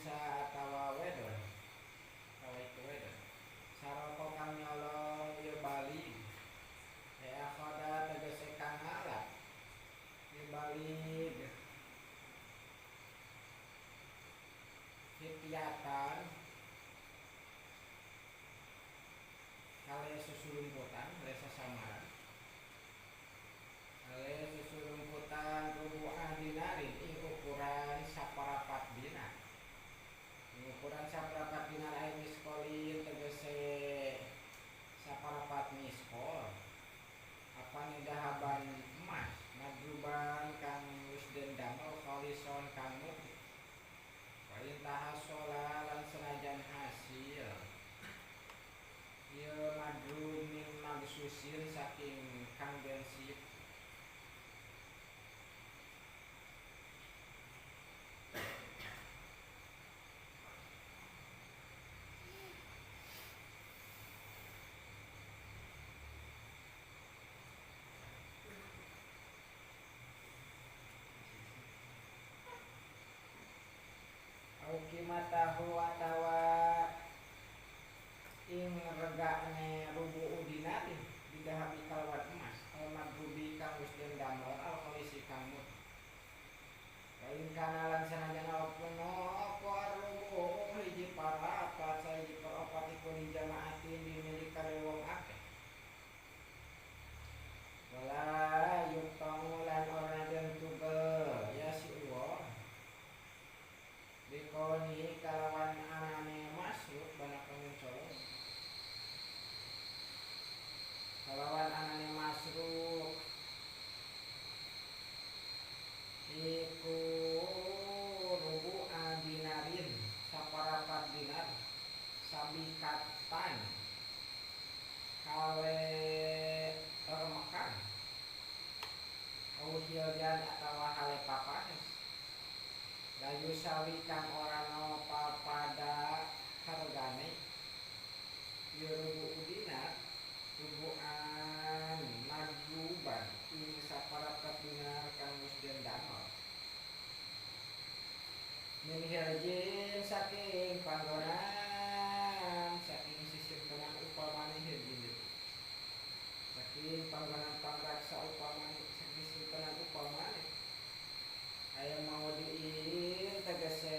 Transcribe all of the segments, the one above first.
unsa atawa wedon atawa iku wedon saroko kang nyolong ieu bali akhoda tegese kang ngalap ieu bali hitiatan kale susulumputan kale sasamaran kale susulumputan rubu'ah dinarin ing ukuran saparapat dinar ing ukuran saparapat dinar ay miskolin tegese saparapat miskol apa dahaban emas madruban kang wis den damel kholison kang murni tahasola lan senajan hasil ieu madrub min magsusin saking kang den sip kimatahu atawa ing regane rubu'u dinarin didahabi kalawan emas al madrubi kang wis den damel al kholisi kang mut wa in kana lan sanajan apa rubu'u hiji parapat sahiji peropat iku li jamaatin dimiliki kare wong akeh wala yuqtamu lan ora den tugel ya si wong dikoni kalawan anane masuk banyak colong kalawan anane masruk iku rubu'a dinarin saparapat dinar sabikatan kale remekan au hiljan atawa hale papanes layu sawi kang ora no pada hargane ieu rubu'u dinar rubu'an madruban ing saparapat dinar kang wis den damel min hirjin saking panggonan saking sisimpenan upamane hirjin saking panggonan pangraksa upamane saking simpenan upamane aya mau diin tegese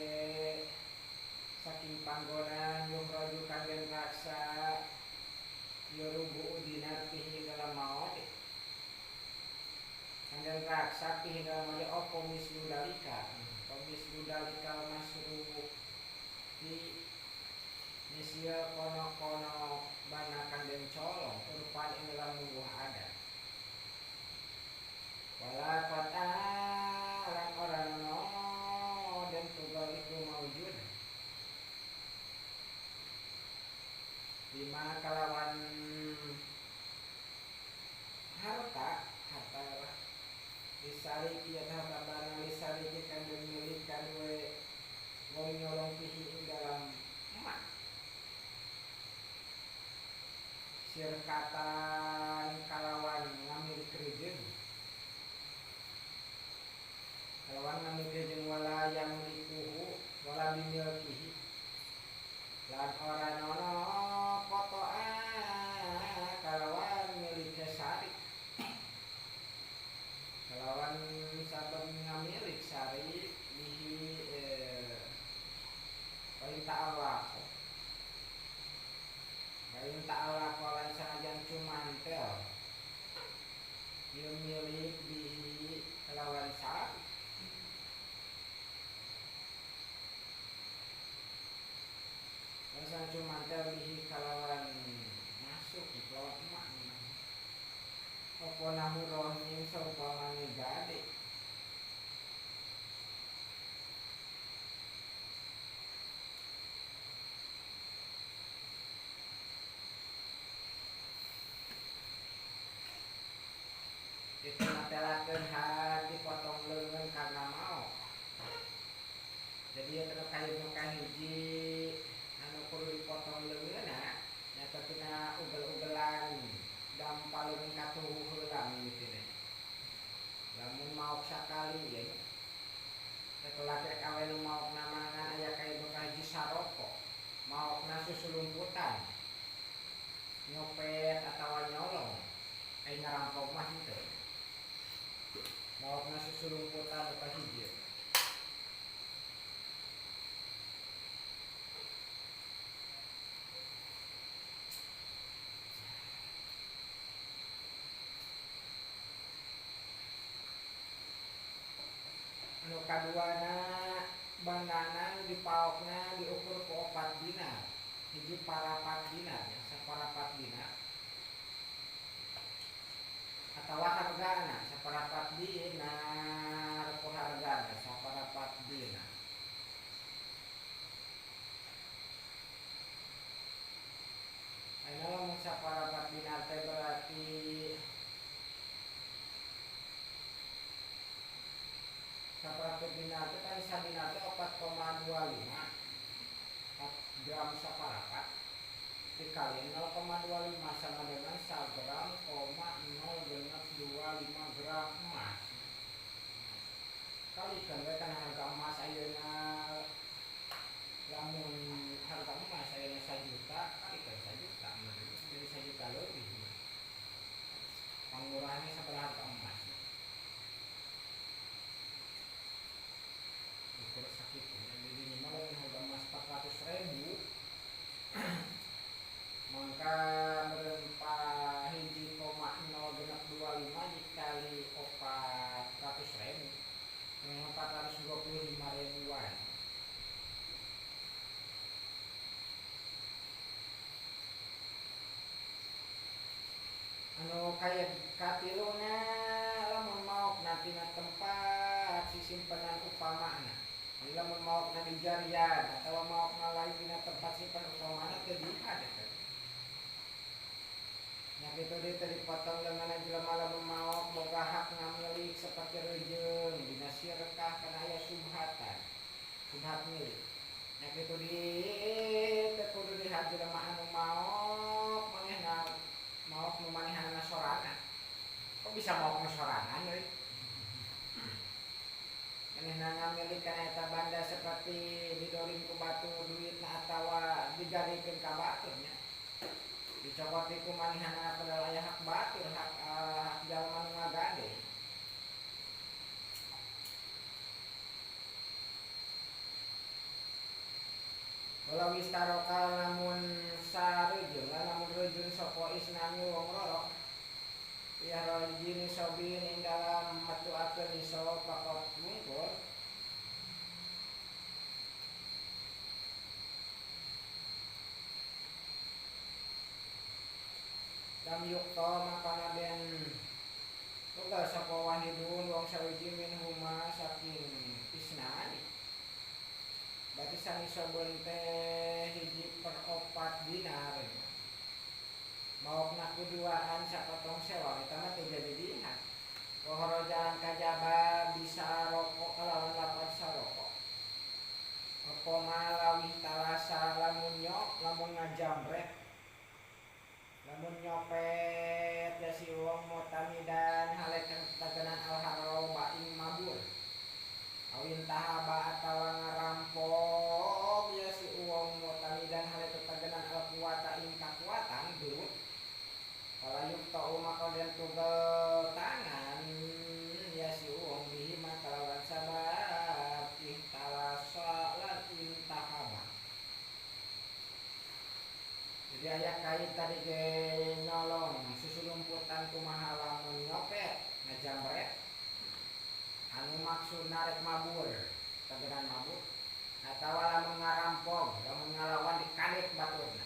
saking panggonan yukhraju kang den raksa ya rubu'u dinar fihi dalam maut kang den raksa fihi dalam maut apa mislu dalika mislu dalika masru di nisya kono-kono banakan den colong urpan ing dalam mungguh adat wala qata lan ora no den tugal iku maujud lima kalawan harta harta lah disariki ya harta barang disariki kan den milik kadue wong nyolong pihi ing dalam emak sirkatan kalawan ngamil krijen kalawan ngamil krijen wala yang likuhu wala bimilkihi lan ora nono kotoa kalawan milike sarik kalawan saben ngamilik sarik bihi paling ta'alaq paling ta'alaq lan sanajan cumantel ieu milik bihi kalawan sarik lan cumantel bihi kalawan masuk di kalawan emak apa nahu rohmin saupamane gade itu matelakeun hati potong leungeun karena mau jadi ya terkait nu kahiji anu kudu dipotong leungeunna nyata tina ugel-ugelan dampal leungeun katuhu heula mimitina lamun maok sakali ya rek laki rek awe nu maok namangan aya kae nu kahiji susulumputan nyopet atawa nyolong ai ngarampok mah henteu maokna susulumputan nu kahiji. Anu kaduana bandana dipaokna diukur ku 4 dinar hiji parapat dinar ya saparapat dinar atawa hargana saparapat dinar ku hargana saparapat dinar. Ayeuna lamun saparapat dinar teh berarti saparapat dinar teh kan sadinar teh 4,25 4 gram saparapat dikali 0,25 sama dengan 1 gram 0,0625 gram emas. Kalikan we kana harga emas ayeuna lamun harga emas ayeuna 1 juta kalikan 1 juta jadi 1 juta lebih. Pangmurahnya sabaraha harga emas. Ukur sakitu jadi mah lamun harga emas 400.000 maka merempah 1,0625 dikali 400.000 425 ribuan. Anu kaya katiluna lamun maokna tina tempat sisimpenan upamana. Lamun maokna di jarian atawa maokna lain dina tempat simpan upamana teu dihad eta. Nya kitu deui teu dipotong leungeunna jelema lamun maok boga hak ngamilik seperti reujeung dina sirkah kana aya subhatan. Subhat milik. Nya kitu deui teu kudu dihad jelema anu maok manehna maok nu manehanna sorangan. Kok bisa maok nu sorangan euy? Manehna ngamilik kana eta banda seperti didolim ku batur duitna atawa digadekeun ka batur nya. Dicokot ku manehanna padahal aya hak batur, hak jalma nu ngagade. Walau istaroka lamun sarejeung lamun rejeung sapa isnani wong loro ya rajini sobin ing dalam metuakeun iso pakot wungkul lam yukta makana den tunggal sapa wahidun wong sawiji min huma saking isnani berarti sanisobun teh 1/4 dinar maokna kuduaan sapotong sewang eta mah teu jadi dinar. Pohoro jalan kajaba bisa rokok kalawan lapan sarokok apa malawih talasa lamun nyok lamun ngajamret lamun nyopet ya si wong mutamidan halek kang al haroba ing mabur awin tahaba atawa ngarampok ya si wong mutamidan halek tetegenan al kuwata ing kakuatan gelut kalau yuk tau maka den tugel tangan ya si wong bihi mah kalawan sabab ihtalasa lan intahaba. Jadi aya kait tadi ge nyolong susulumputan kumaha lamun nyopet ngajamret anu maksud narek mabur tegenan mabur atawa lamun ngarampok lamun ngalawan dikadek baturna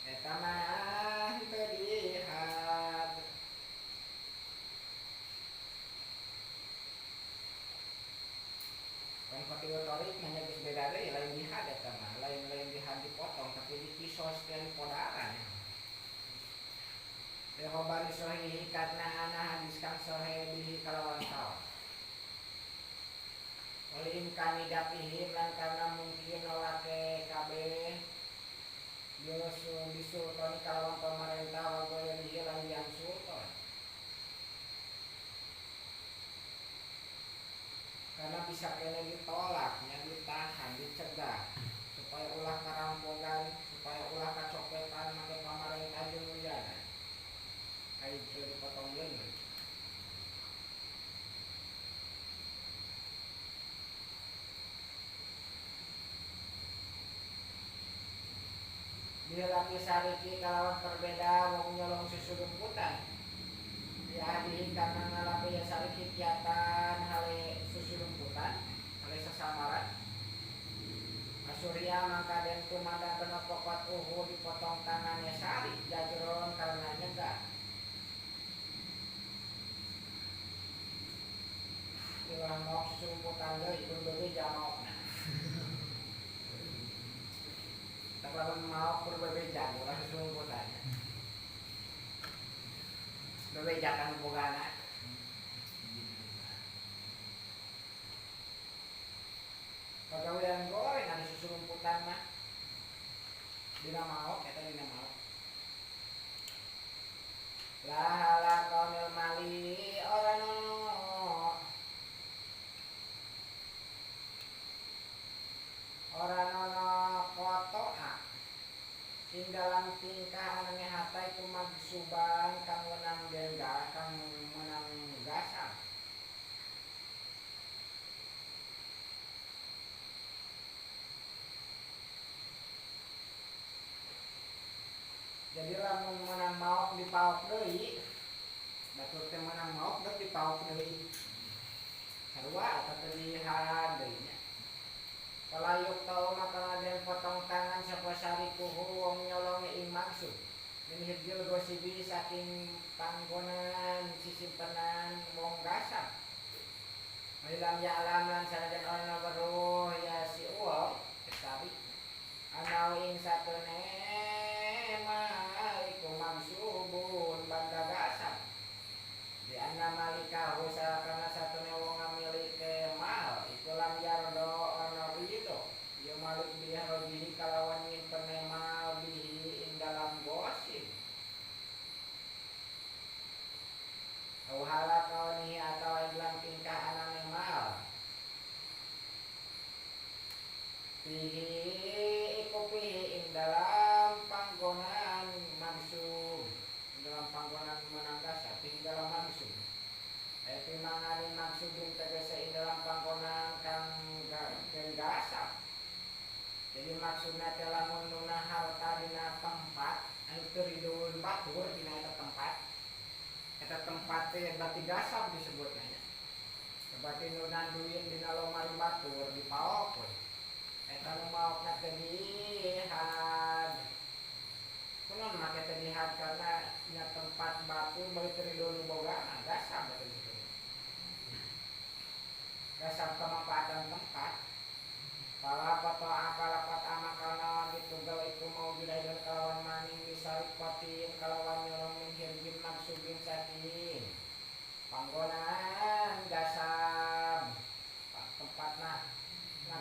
eta mah teu dihad. Kan kotiwa torik mah nya geus beda deui lain dihad eta mah lain-lain dihad dipotong tapi dikisos teh dipodaran. Lehobari sohihi karena ana hadis kang sohe bihi kalawan sawa. Oleh imkani dapihim lan karena mungkin nolake kabeh yosu bisultoni kalawan pemerintah wa ghairihi lan liyan sultan. Karena bisa kene ditolaknya, ditahan, dicegah supaya ulah karampogan Bihilapi sariki kalawan perbeda wong nyolong susulumputan. Diadihi karena ngalapi ya sariki kiatan hale susulumputan hale sasamaran. Surya mangka den tumadang kena pokot uhu dipotong tangannya sari jajron karena nyegah. Ilah maok susulumputan deui berbebe jamaokna. Tak lamun maok berbebe ulah susulumputan. Bebeja kan bogana. Pagawean goreng ada susulumputan mah. Dina maok eta dina maok. La hala kaunil mali ora nono. Ora nono kotoa. Ing dalam tingkah anane harta iku magsuban kang wenang denda kang menang gasal. Jadi lamun menang maok dipaok deui, batur teh menang maok deuk dipaok deui. Sarua eta teh dihad deui nya. Palayuk tau maka den potong tangan sapa sarikuhu wong nyolong ing maksud. Min hirjil gosibi saking panggonan sisimpenan wong gasab. Ilam ya'lam lan sanajan ana weruh ya si wong sari. Ana ing satene maliku maksubun banda gasab. Di anna malikahu karena satene wong ngamilike mal iku lam yardo ana rido. Ya malik bihi kalawan nyimpene mal bihi ing dalam gosip. Au hala kaunihi atawa ing dalam tingkah anane mal. Bihi iku bihi ing dalam panggonan maksub, ing dalam panggonan menang gasab, ing dalam maksub. Aya timangane maksubin tegese ing dalam panggonan kang gasab. Jadi maksudna teh lamun nuna harta dina tempat anu teu rideun batur dina eta tempat. Eta tempat teh berarti gasab disebutna nya. Berarti nuna duit dina lomari batur dipaok we. Eta nu maokna teh dihad. Kunaon make teh dihad karena nya tempat batur bari teu rideun nu bogana gasab eta disebutna. Gasab kemanfaatan tempat. Pala patoa pala patama kalawan ditugal iku maujud dan kalawan maning disarikotin kalawan nyolong min hirjin maksubin saking panggonan gasab tempat nah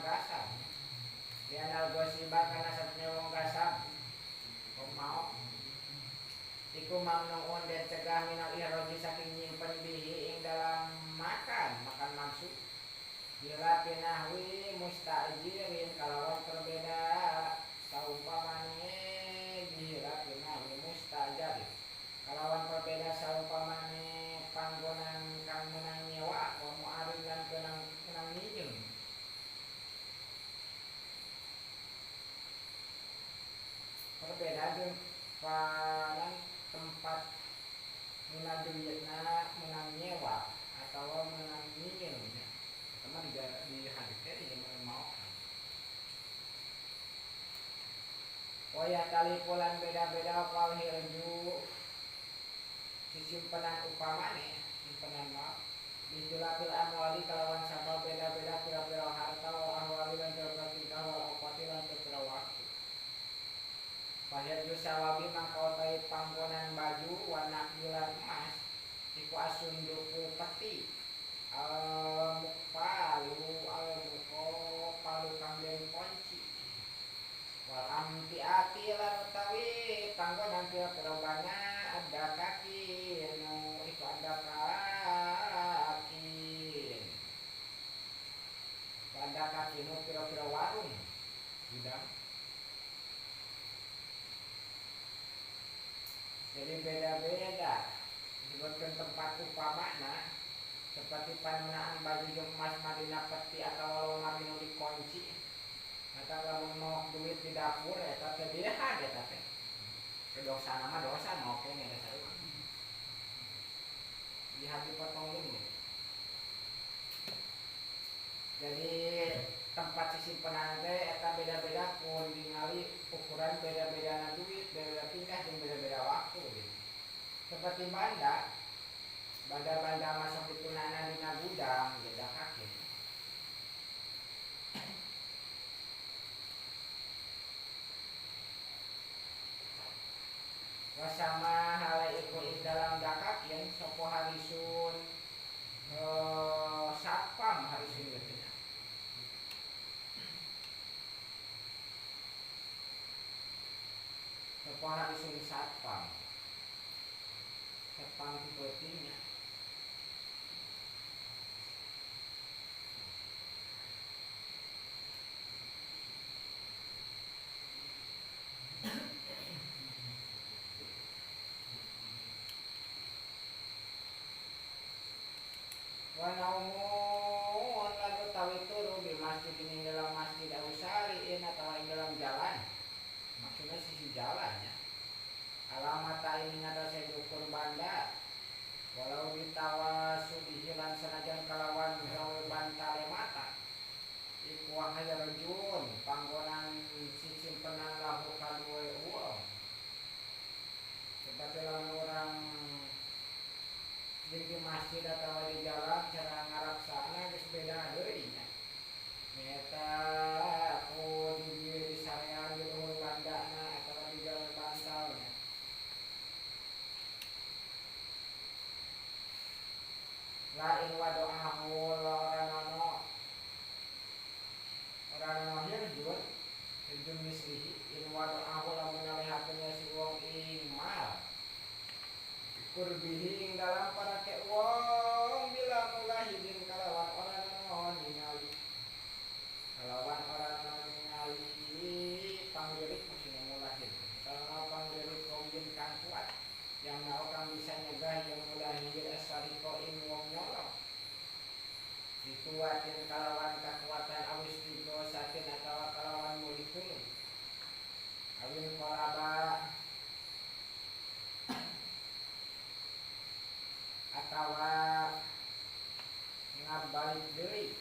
gasab dianal gosiba kana satnya wong gasab wong mau iku mamnuun den cegah minal ihroji saking nyimpen bihi ing dalam makan makan maksud bila pinahwi mustajirin kalawan berbeda saumpamane bila pinahwi mustajarin kalawan berbeda saumpamane panggonan kang menang nyewa wa mu'arin lan kenang kenang minjem berbeda jeung panan tempat menang duitna menang nyewa atau menang minjem sama di hadisnya yang mau. Oh ya tali pulan beda-beda wal hirju sisimpenan upamane simpenan mau dijulapil amwali kalawan sabab beda-beda pira-pira harta wal ahwali lan pira-pira tingkah wal awqati lan pira-pira waktu. Fahirju sawabi mangka utawi panggonan baju warna gilan emas iku asunduku peti al mukpalu al mukopalu kang den kunci wal amtiati lan utawi panggonan pira-pira bana ada kaki nu iku ada kaki ada kaki nu pira-pira warung gudang. Jadi beda-beda disebutkan tempat upamana seperti panunaan baju jeung emas madina peti atau lemari nu dikunci. Eta lamun mau duit di dapur eta teh dihad eta teh. Dosa nama dosa mau kene ada sarua. Di hati potong leungit. Jadi tempat sisimpenan teh eta beda-beda kun ningali ukuran beda-bedana duit, beda-beda tingkah jeung beda-beda waktu gitu. Seperti banda, banda-banda masuk ditunana dina gudang beda kaki. Wasama hale iku ing dalam dakakin sopo harisun satpam harisun ieu teh. Sopo harisun satpam. Satpam itu pentingnya. Wa naumun lan utawi turu di masjid ini dalam masjid au syari'in atau ing dalam jalan. Maksudnya sisi jalan ya. Alamat ini ngatasé ukur banda. Walau bitawasubihi lan sanajan kalawan gawe bantale mata. Iku hayrujun panggonan sisimpenan lahu kaduwe uang. Seperti lamun orang di masjid atau di jalan cara ngaraksana geus beda deui nya. Nyata aku di dieu di sarean di luhur bandana atau di jalan bantalnya. La in wadoahu ora ono hirjun hirjun mislihi in wadoahu lamun ngalehakeun si wong ing mal kurbihi ing dalam parake wong bila mulahidin kalawan ora naon ningali kalawan ora naon ningali panglirik maksudna mulahid kalau panglirik kawin kang kuat yang nao kang bisa nyegah yang mulahid asariko ing wong nyolong dikuatin kalawan kekuatan awis digosatin atawa kalawan mulih tulung awin kolaba atawa ngabalik deui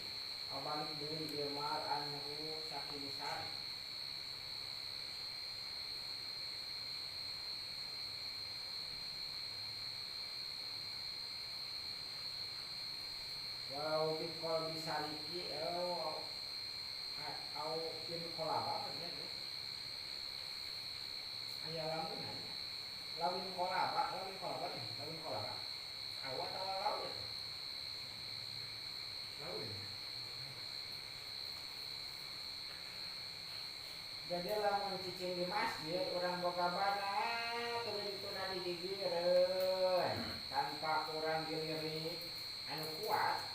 abalik deui ieu mal anu saking sari walau bikol bisariki au in kolaba bener ya aya lamunan lawin kolaba nih lawin kolaba awa atau laut laut. Jadi lamun cicing di masjid urang boga bana tuluy dituna di gigireun tanpa kurang dilirik anu kuat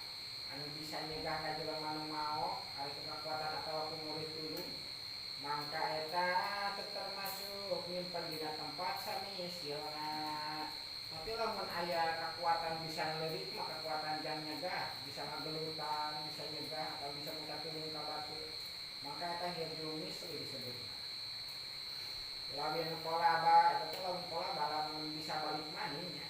anu bisa nyegah ka jelema nu maok ari kekuatan atawa ku murid tulung mangka eta teu termasuk nyimpen dina tempat samisilna. Tapi lamun aya kekuatan bisa ngelirik mah kekuatan jang nyegah, bisa ngagelutan, bisa nyegah atau bisa minta tulung ka batur. Maka eta hirjul misli disebutna. Lawin kolaba eta teh lamun kolaba lamun bisa balik maning nya.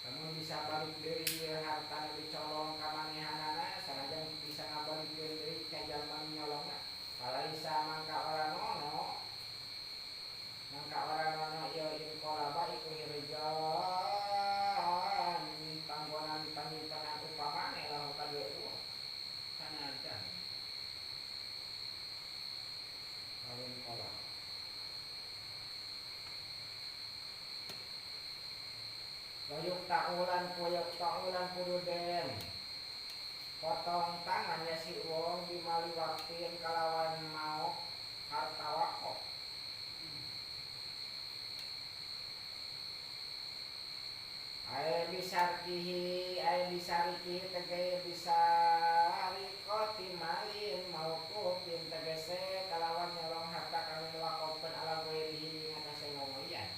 Lamun bisa balik deui harta nu dicolong ka manehanana sanajan bisa ngabalikeun deui ka jalma nu nyolongna. Palaisa mangka ora nono. Mangka ora nono ieu in kolaba iku hirjul panggonan panyimpenan upamane lahu kadue uang sanajan kawin kola Koyuk ta'ulan kudu den potong tangan ya si wong bimali waktin kalawan mau harta wakaf. Ae bisarkihi ae bisarikihi tegese bisarikoti malin mauqufin tegese kalawan nyolong harta kang wakofkeun ala ghairihi ngatasé wong liyan.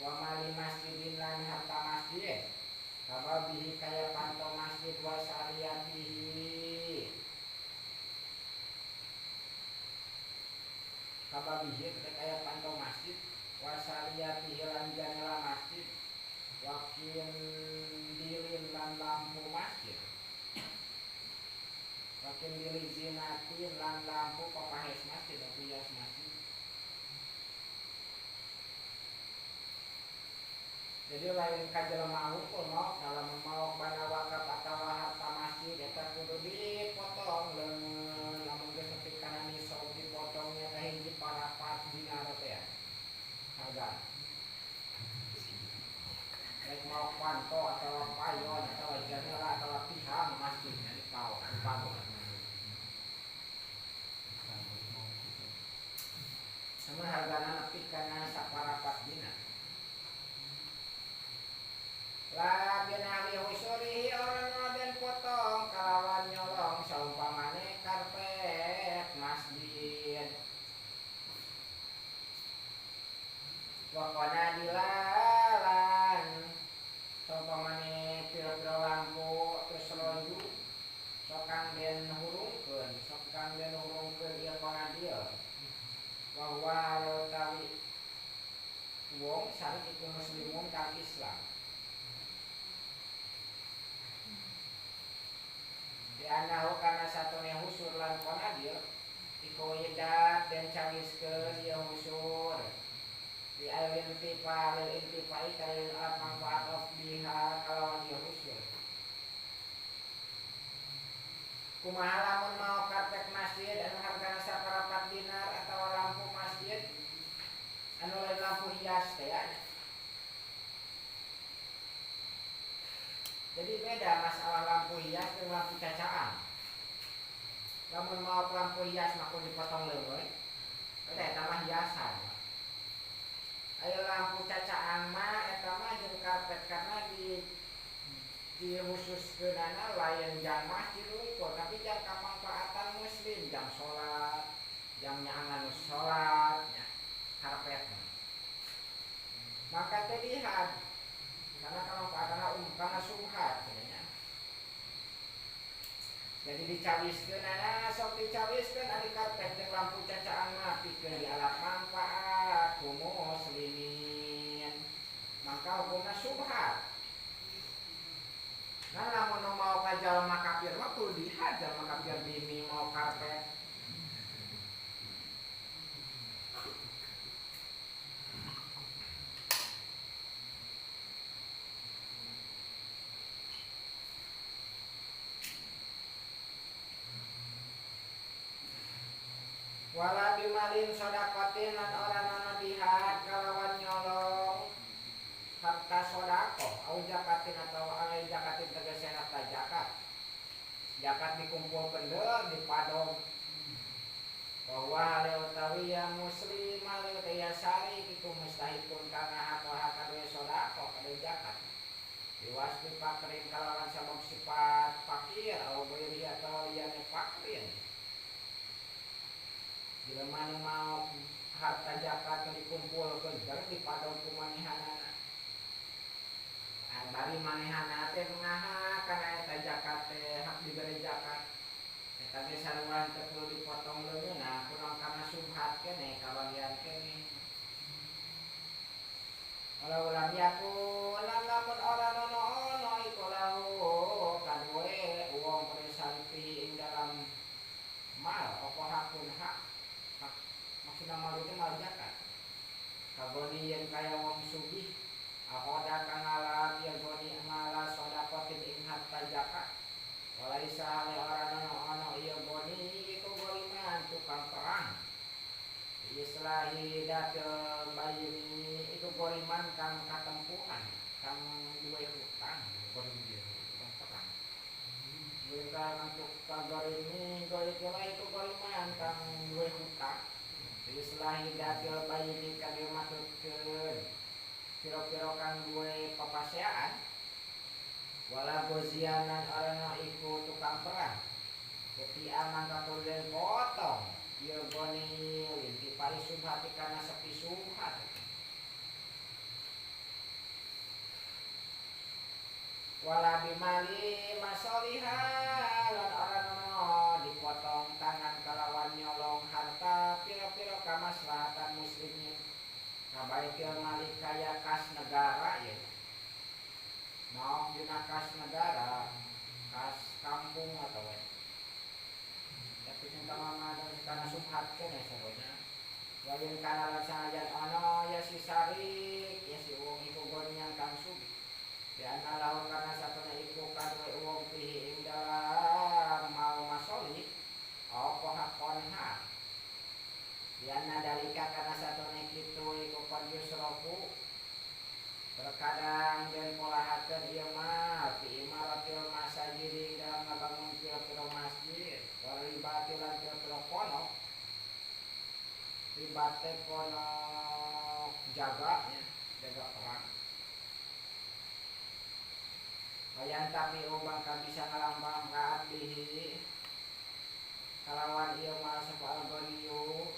Wa mali masjidin lan harta masjid kababihi kaya panto masjid wa sariyatihi kababihi kaya panto masjid wa sariyatihi dipadokeun dilizinatin lan lampu papahes masjid hias masjid. Jadi lain ka jelema hungkul maok dalam maok bana wakaf atawa harta masjid eta kudu dipotong leungeun lamun geus nepi kana nisab dipotongnya teh hiji parapat dinar teh harga. Rek maok panto atawa payon atawa jendela atawa tihang masjid dipaok. Sama hargana nepi kana saparapat dinar. La binawi husurihi orang den potong kalawan nyolong saumpamane karpet masjid. Wa qanadilalan saumpamane pira-pira lampu terus lonju sok kang den hurungkeun ieu qanadil. Wa huwa utawi wong sarik iku muslimun kang Islam. Di anahu karena satune husur lan qanadil iku idat den cawiskeun ieu husur di alin tifa lil intifai kalil alat manfaat of biha kalawan ieu husur. Kumaha lamun mau karpet masjid anu hargana saparapat dinar atawa lampu masjid anu lain lampu hias teh ya. Jadi beda masalah lampu hias dengan lampu cacaan. Lamun mau lampu hias mah kudu dipotong leungeun. Eta eta mah hiasan. Aya lampu cacaan mah eta mah jeung karpet karena di dikhususkeunana lain jang masjid unggul tapi jang kamanfaatan muslim, jang salat, jang nyaangan salat, nya karpet. Maka teh dihad karena kamanfaatana karena subhat nya. Jadi dicawiskeunana sok dicawiskeun ari karpet jeung lampu cacaan mah pikeun dialap manfaat ku muslimin. Maka hukumna subhat. Nah lamun mau ka jalma kafir mah kudu dihad jalma kafir dimi mau karpet. Wala bimalin sodakotin lan ora ana dihad kalawan nyolong harta sodakoh au zakatin atawa ai zakatin tegese harta zakat. Zakat dikumpulkeun deui dipadong. Bahwa hale utawi ya muslim hale ya sari iku mustahikun kana hak kaduwe sodakoh kaduwe zakat. Diwasfi fakrin kalawan sabab sifat fakir au ghairi atau liyane fakrin. Jelema nu mau harta zakat nu dikumpulkeun bareng dipadong ku manehanana. Bari manehana teh ngaha kana eta zakat teh hak diberi zakat. Eta ge sarua teu kudu dipotong leungeunna kurang kana subhat keneh kabagian keneh. Walau lam yakun lamun ora ono iku lahu kaduwe wong prisalipi ing dalam mal apa hakun hak. Maksudna mal itu mal zakat. Kagoni yen kaya wong sugih ahoda kang ngalap ya goni ngala sodakotin ing harta zakat. Walaisa hale ora ono ieu goni iku goliman tukang perang. Islahi datil bayini iku goliman kang katempuhan kang duwe hutang tukang perang. Tukang tukang golimi iku goliman kang duwe hutang. Islahi datil bayini kang matutkeun piro-piro kang duwe papaseaan. Wala gozianan arana iku tukang perang. Ketia mangka kudu potong ieu goni lintipai subhati kana sepi subhat. Wala bimali masoliha lan arana dipotong tangan kalawan nyolong harta piro-piro kamaslahatan muslimin. Kabaitil malik kaya kas negara ya. Mau dina kas negara, kas kampung atau we. tamama kana subhat keneh sarona. Wa in kana lan sanajan ana ya si sarik ya si wong iku gonian kang sugih. Di anna lahu kana satuna iku kadue wong fihi ing dalam mau masoli apa hakon hak. Di anna dalika kana satuna kitu iku kon yusrofu terkadang den polahakeun ieu mah fi imaratil masajid dalam ngabangun pira-pira masjid wa ribati lan pira-pira ponok ribate ponok jaga nya jaga perang bayan tapi ubang ka bisa ngalambang kaat bihi kalawan ieu mah sapa algoniyu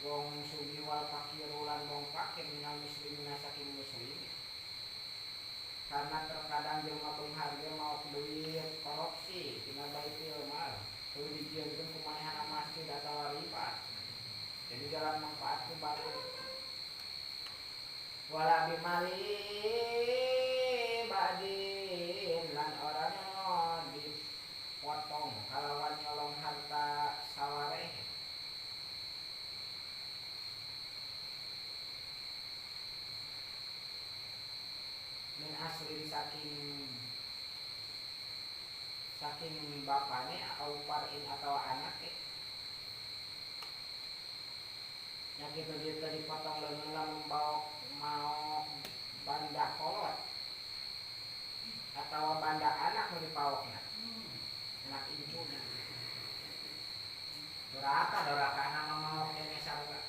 wong sugih wal fakiru lan wong fakir minal muslimina saking muslim. Karena terkadang jelema beunghar ge maok duit korupsi dina baitul mal teu dijieunkeun ku manehna masjid atawa ribat. Jadi jalan manfaat ku batur. Wala bimali badin lan ora dipotong kalawan nyolong harta sawareh. Min aslin saking saking bapane au parin atau anake. Nya kitu dieu teh dipotong leungeun lamun baok mau banda kolot atau banda anak nu dipaokna. Anak incuna. Doraka doraka anak maok keneh sarua.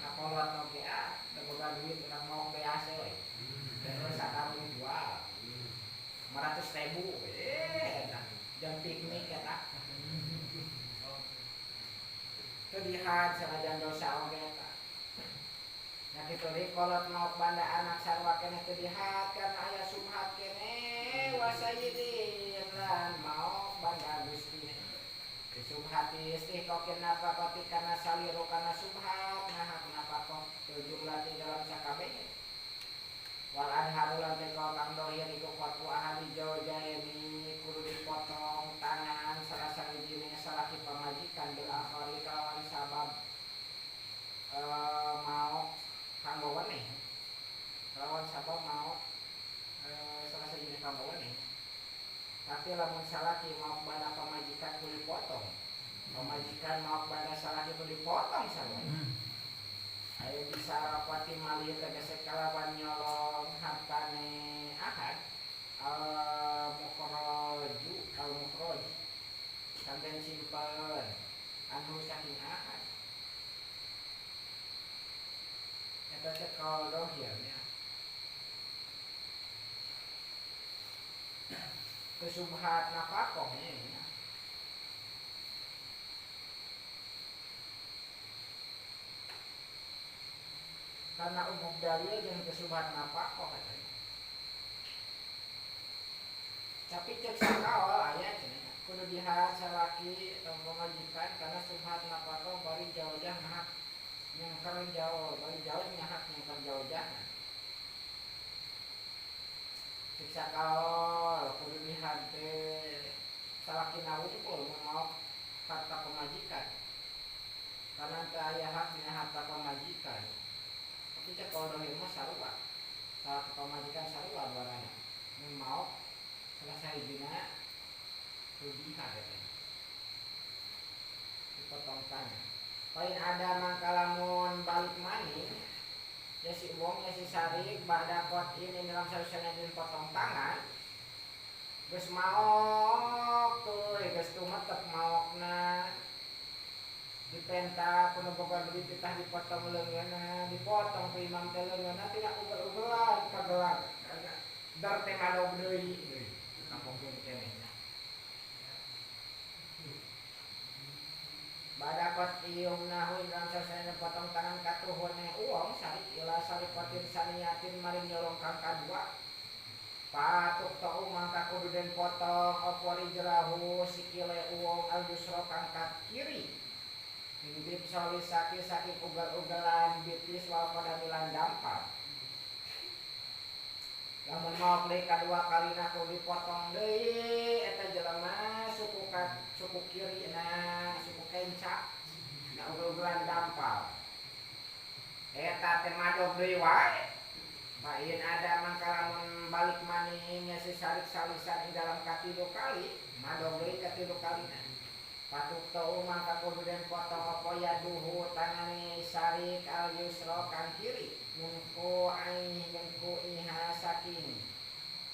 Ka kolot oge ah teu boga duit urang maok beas we. Terus sakarung jual 500.000 enak jam piknik eta. Teu dihad sanajan dosa oge eta. Nya kitu deui kolot maok banda anak sarua keneh teu dihad karena aya subhat keneh wa sayyidin lan maok banda gustine. Subhati istihqaqin nafaqati kana saliru kana subhat ngahak nafaqah jumlah di dalam sakabeh. Wal adharu lan teko kang dohir iku qatu ahadi jaujaini kudu dipotong tangan salah sawijine salaki pamajikan bil akhari kalawan sabab maok kanggo weneh kalawan sabab maok salah sawijine kanggo weneh. Tapi lamun salaki maok banda pamajikan kudu dipotong, pamajikan maok banda salaki kudu dipotong sarua. Ayo bisa rapati malih tegese kalawan nyolong hartane ahad al mukhraju al mukhraj sampeyan simpen anu saking ahad eta teh kaul dohir nya kesubhat nafaqah nya. Karena umum dalil jeung kesubhat nafaqah katanya. Tapi cek sakaol aya cenah kudu dihad salaki atau pamajikan karena subhat nafaqah bari jauh-jauh ngahak nyangker jauh bari jauh ngahak nyangker jauh-jauh. Cek sakaol kudu dihad teh salaki wungkul maok harta pamajikan. Karena teu aya hak dina harta pamajikan. Tapi cek kalau dohir mah sarua salah pamajikan sarua duarana mun maok salah sahijina rudiha teh dipotong tangan. Paling ada mangkalamun balik maning ya si wong ya si sarik ba'da qatin dalam sausana den potong tangan geus maok tuh geus tumetep maokna dipenta kuno boga duit titah dipotong leungeunna dipotong ku imam teh leungeunna tina ugal-ugalan kagelar dar teh madog deui kampung keneh nya. Badakot iumnahu dalam sasana potong tangan katuhune uang sarik ila sarikotin saniyatin maring nyolong kang kadua patuk tau mangka kudu den potong opo rijlahu sikile uang al yusra kang ka kiri mintip soli saki saking ugal-ugalan bitis wal qadamilan dampal. Lamun maok deui kadua kalina kudu dipotong deui eta jelema suku ka suku kiri na suku kencing. Dina ugel-ugelan dampal. Eta teh madog deui wae. Bain ada mangka lamun balik maning nya si sarik salisan di dalam katilu kali, madog deui katilu kalina. Patuk tau mangka kudu den potong apa yaduhu tangane sarik al yusra kang kiri mungku aih mungku iha saking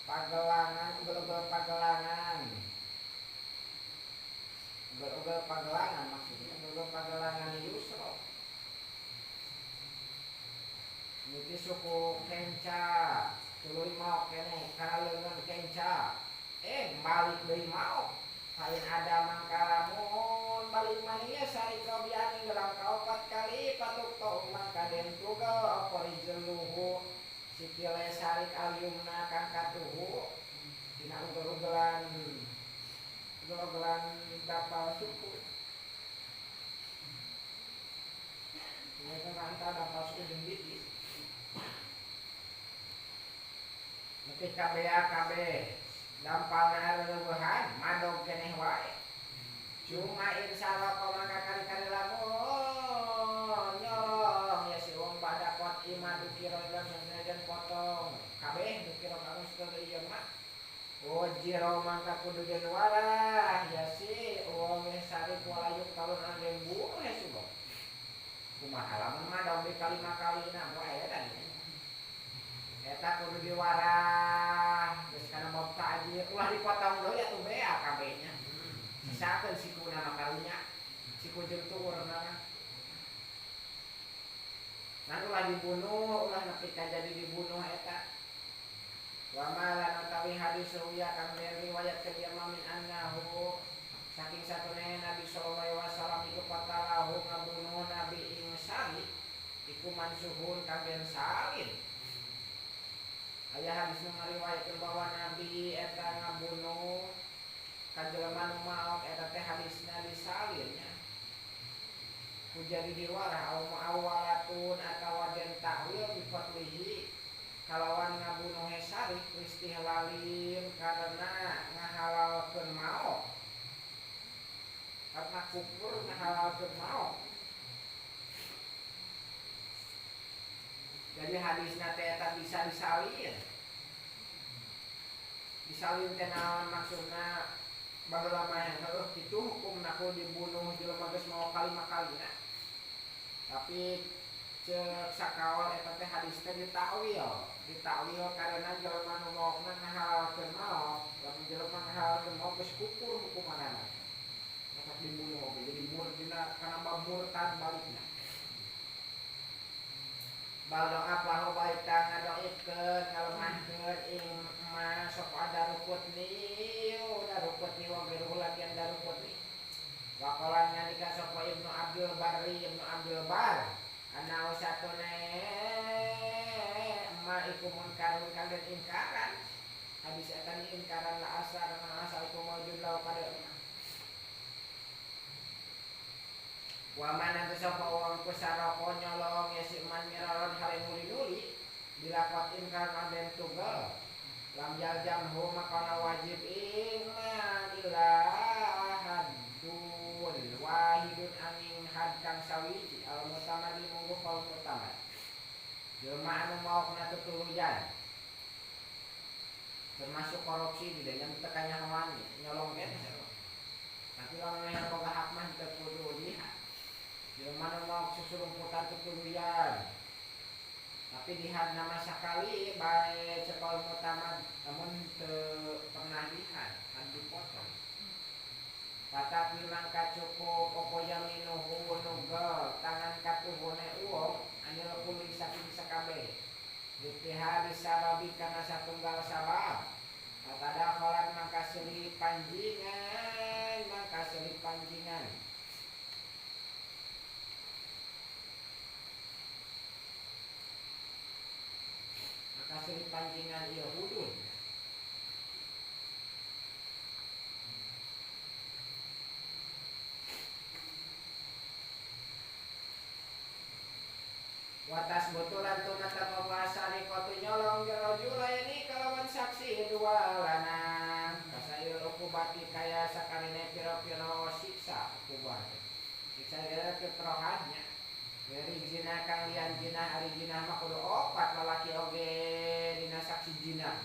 pagelangan ugel-ugel pagelangan. Ugel-ugel pagelangan maksudnya ugel-ugel pagelangan yusra. Niki suku kenca tuluy maok keneh kana leungeun kenca balik deui maok lain ada mangka lamun balik maneh sarik robian ing dalam kaopat kali patuk tau mangka den tugel apa rijeluhu sikile sarik alyumna kang katuhu dina ugel-ugelan ugel-ugelan dapal suku. Mereka antara dapal suku jeung bitis. Nepi ka kabeh dampalna reueuhan madog keneh wae. Cuma insyaallah maka kali-kali lamun nyolong ya si wong pada pot ima dukira dalam sanajan potong kabeh dukira kang geus ieu mah. Ojiro mangka kudu den warah ya si wong sarik walayuk talun anden bunuh ya si wong. Kumaha lamun madog di kalima kalina wae dan eta kudu diwarah geus kana bab ta'jir ulah dipotong deui atuh bea kabehnya. Sisakeun sikuna mah karunya siku jeung tuurna mah. Ngan ulah dibunuh, ulah nepi ka jadi dibunuh eta. Wa ma lan utawi hadis ruya kang den riwayatkeun ieu mah min annahu saking satune Nabi sallallahu alaihi wasallam iku qatalahu ngabunuh Nabi ing sari iku mansuhun kang den salin. Aya hadis nu ngariwayatkeun bahwa Nabi eta ngabunuh ka jelema nu maok eta teh hadisna disalin nya. Ku jadi diwarah au muawalatun atawa den ta'wil bi fadlihi kalawan ngabunuh sarik istihlalin karena ngahalalkeun maok. Karena kufur ngahalalkeun maok. Jadi hadisna teh eta bisa disalin. Disalin teh naon maksudna baheula mah heueuh kitu hukumna kudu dibunuh jelema geus maok kalima kalina. Tapi cek sakaol eta teh hadis teh ditakwil, ditakwil karena jelema nu maokna ngahalalkeun maok, lamun jelema ngahalalkeun maok geus kufur hukumanana. Maka dibunuh oge jadi murdina kana bab murtad balikna. Bal doa lahu baik ngadoibkeun ngalemahkeun ing ma sok Darukutni Darukutni wa gairuhu latihan Darukutni. Waqala ngalika sapa Ibnu Abdul Barri Ibnu Abdul Bar ana usatune ma iku munkarun kang den ingkaran hadis eta ingkaran la asar ma asal iku maujud lahu kada wa man anta sapa wong kusaroko nyolong ya si man miraron hale nuli-nuli dilakotin karena den tugel lam jaljamhu makana wajib ing man ila haddun wahidun angin had kang sawiji al mutamadi mungguh kaum mutamad jelema anu maokna tutuluyan termasuk korupsi di dalam tekanyahoan nyolong keneh tapi lamun aya boga hak mah teu kudu dihad. Jelema nu maok susurumputan tutuluyan tapi dihad nama sakali bae cekol mutamad namun teu pernah dihad kan dipotong. Patak mangka cukup opo yaminuhu nugel tangan katuhune uwong anil kuli saking sakabeh ditihad sababi kana satunggal sabab patada kholat mangka silih panjingan mangka silih panjingan maka silih panjingan ieu hudud. Watas botulan tumata pasari kotu nyolong rajulaini kalawan saksi dua lanang kasail ukubati kaya sakarine pira-pira siksa ukubah siksa gara pira. zina kang lian jinah ari jinah mah kudu opat lalaki oge dina saksi jinah.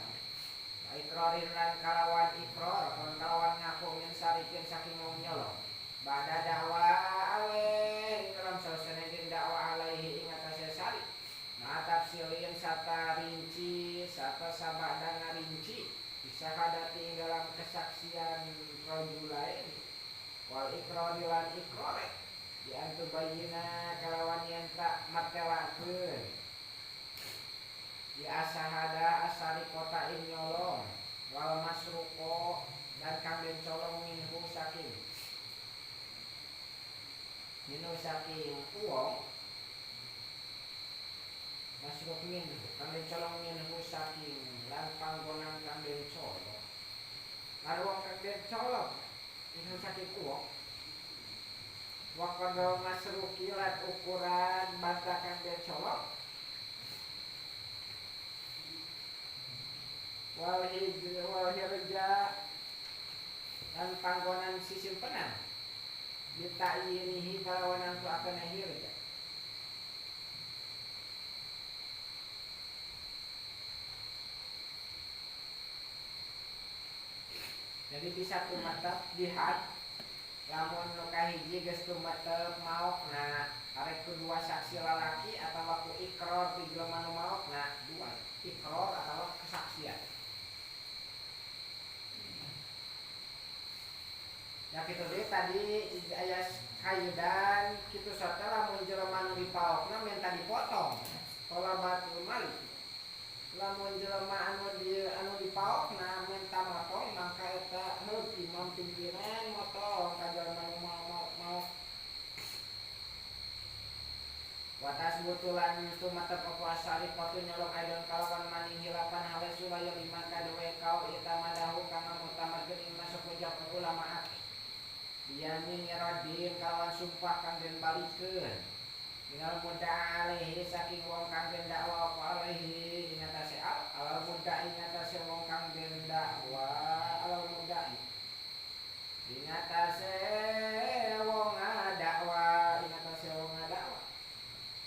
Ikrarin lan kalawan ikrar lan kalawan ngaku min sarikin saking wong nyolong. Bada dakwa alaihi dalam sausana den dakwa alaihi ing atase sari. Nah tafsilin sata rinci sata sabada ngarinci bisa hadati ing dalam kesaksian rajulain wal ikrar lan ikrare di antu bayina kalawan yen tak martelakeun di asahada asari kota ing nyolong wal masruqo dan kang den colong minhu saking uang masruq minhu kang den colong minhu saking lan panggonan kang den colong lan wong kang den colong minhu saking uang wa qadar masruqi lan ukuran banta kang den colong wal hirja dan panggonan sisimpenan ditayinihi kalawan antu akan hirja jadi bisa tumetep dihad lamun nu kahiji geus tumetep maokna arek kedua saksi lalaki atawa ku ikrar ti jelema nu maokna dua ikrar atawa kesaksian. Ya kitu deui tadi aya kaidan kitu sote lamun jelema nu dipaokna minta dipotong talabatul malik lamun jelema anu dipaokna minta motong maka eta heug imam pimpinan motong ka jelema nu mau watas butulan tumetep apa asari patu nyolong aidon kalawan maning hilapan hale sulaya lima kadewe kau eta madahu kang mutamadkeun ing masuk ucap ulama akeh biyamin radin kalawan sumpah kang den balikeun minal mudda alaihi saking wong kang den dakwa apa alaihi ing atase alal mudda ing atase wong kang den dakwa alal mudda ing atase wong dakwa ing atase wong dakwa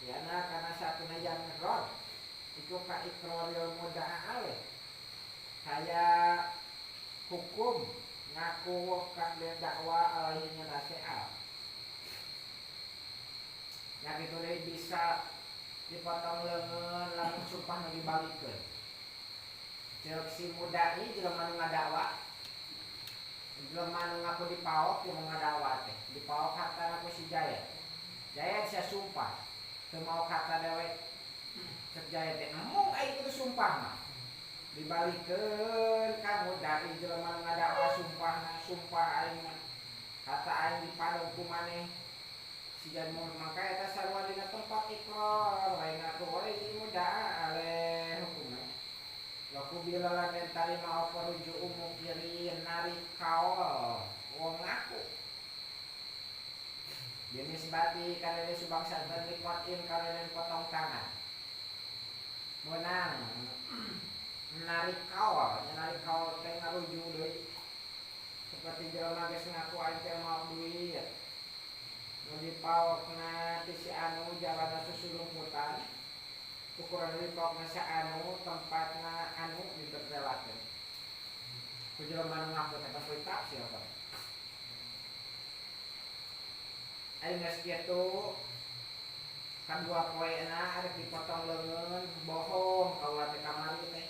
yana kana satuna yang rod iku ka ikraril mudda alaih kaya hukum ngaku wong kang den dakwa alaihi ing atase al. Nah kitu deui bisa dipotong leungeun lamun sumpah nu dibalikeun. Ceuk si mudai jelema nu ngadakwa jelema nu ngaku dipaok jeung ngadakwa teh dipaok hartana ku si Jaya. Jaya sia sumpah teu mau harta dewek ceuk Jaya teh embung aing kudu sumpah mah. Dibalikeun ka mudai jelema nu ngadakwa sumpahna sumpah aing mah harta aing dipadong ku maneh. Si Jan maka eta sarua dina tempat ikrar lain aku wae muda aleh hukumna. Laku bila lan den tarima apa rujuk mukirin narik kaol wong ngaku. Binisbati kana subangsa dan dikuatin kana potong tangan. Menang narik kaol, narik kaol teh ngarujuk deui. Seperti jelema geus ngaku aing teh maok duit. Nu dipaokna ti si anu jalana susulumputan ukuran dipaokna sa anu tempatna anu dibertelakeun ku jelema nu ngaku teh pasti tafsir apa aing geus kitu kadua poena arek dipotong leungeun bohong kaula teh kamari teh